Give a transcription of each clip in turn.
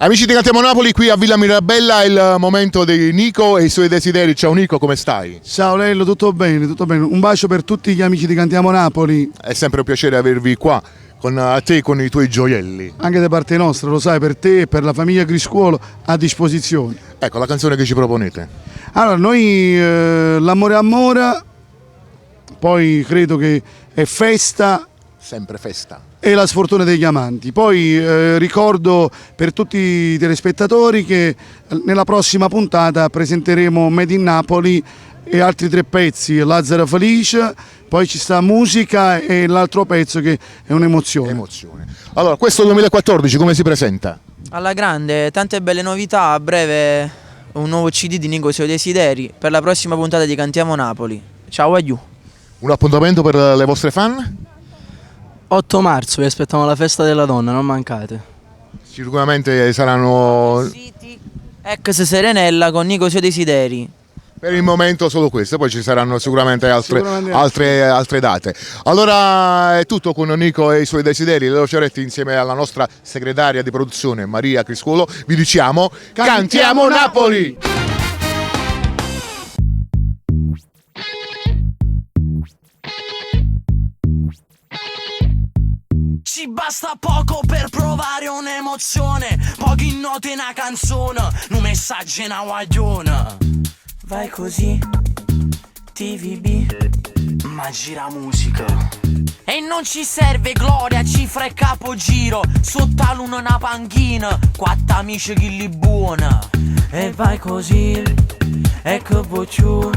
Amici di Cantiamo Napoli, qui a Villa Mirabella è il momento di Nico e i suoi desideri. Ciao Nico, come stai? Ciao Lello, tutto bene, tutto bene. Un bacio per tutti gli amici di Cantiamo Napoli. È sempre un piacere avervi qua con te e con i tuoi gioielli. Anche da parte nostra, lo sai, per te e per la famiglia Criscuolo a disposizione. Ecco, la canzone che ci proponete. Allora, noi L'amore amore, poi credo che è festa. Sempre festa. E la sfortuna degli amanti. Poi ricordo per tutti i telespettatori che nella prossima puntata presenteremo Made in Napoli e altri 3 pezzi, Lazzaro Felice, poi ci sta musica e l'altro pezzo che è un'emozione. Emozione. Allora, questo 2014 come si presenta? Alla grande, tante belle novità, a breve un nuovo CD di Nico e i suoi desideri per la prossima puntata di Cantiamo Napoli. Ciao, aiù. Un appuntamento per le vostre fan? 8 marzo, vi aspettiamo alla festa della donna, non mancate. Sicuramente saranno... City, ex Serenella con Nico e i suoi desideri. Per il momento solo questo, poi ci saranno sicuramente altre date. Allora è tutto con Nico e i suoi desideri. Lello Fioretti insieme alla nostra segretaria di produzione Maria Criscuolo vi diciamo Cantiamo Napoli! Ci basta poco per provare un'emozione, pochi note una canzone, un messaggio e una guaglione. Vai così, TVB, ma gira musica. E non ci serve gloria, cifra e capogiro, sotto la luna una panchina, quattro amici che li buona. E vai così, e che vuoi più,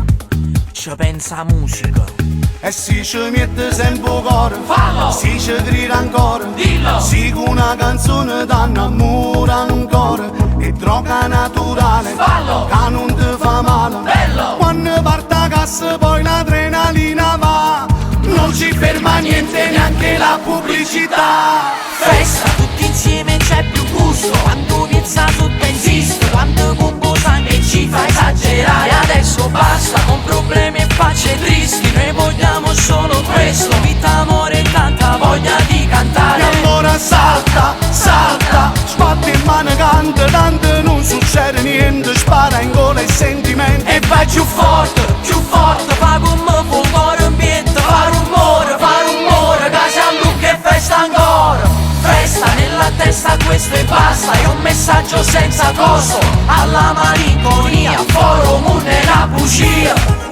ci pensa musica. E se ci mette sempre il cuore, Fallo! Se ci grida ancora, Dillo! Se con una canzone t'annamora ancora, è droga naturale, Fallo! Che non ti fa male. Bello! Quando parte la cassa poi l'adrenalina va, non ci ferma niente, neanche la pubblicità. Festa, tutti insieme c'è più gusto, quando piazza sotto insiste, quando combo sangue ci fa esagerare. E adesso basta con problemi e facce tristi, noi vogliamo solo questo, vita, amore e tanta voglia di cantare. E allora salta, salta, sbatti in mano, canta, tanto non succede niente, spara in gola i sentimenti. E vai più forte, più forte, fa come può cuore in pietto, fa rumore, che si allucca e festa ancora. Festa nella testa, questo e basta, è un messaggio senza costo, alla malinconia, forum è una bugia.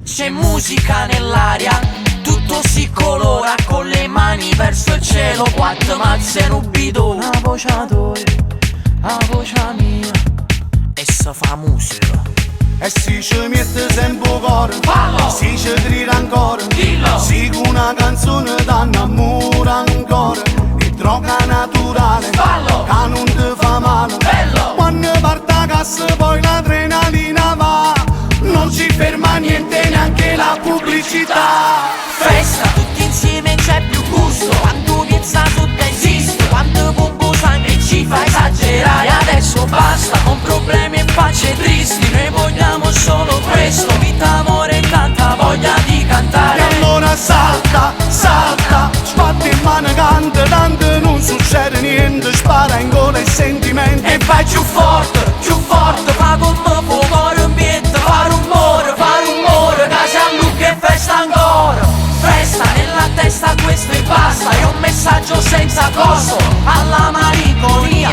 C'è musica nell'aria, tutto si colora con le mani verso il cielo, quattro mazze e un bidone. La voce tua, la voce mia, e se fa musica. E se ci mette sempre il cuore, Fallo! Se ci grida ancora, Dillo! Se con una canzone t'annamora ancora, è droga naturale, Fallo! Che non ti fa male. Bello! Quando parte la cassa poi l'adrenalina va, non ci ferma niente, neanche la pubblicità. Festa, tutti insieme c'è più gusto, quando piazza sotto insiste, quando pompo sangue ci fa esagerare. E adesso basta con problemi e facce tristi, noi vogliamo solo questo, vita, amore e tanta voglia di cantare. E allora salta, salta, sbatti in mano, canta, tanto non succede niente, spara in gola i sentimenti. E vai più forte, più forte, fa come può cuore in pietto, fa rumore, che si allucca e festa ancora. Festa nella testa, questo e basta, è un messaggio senza costo, alla malinconia.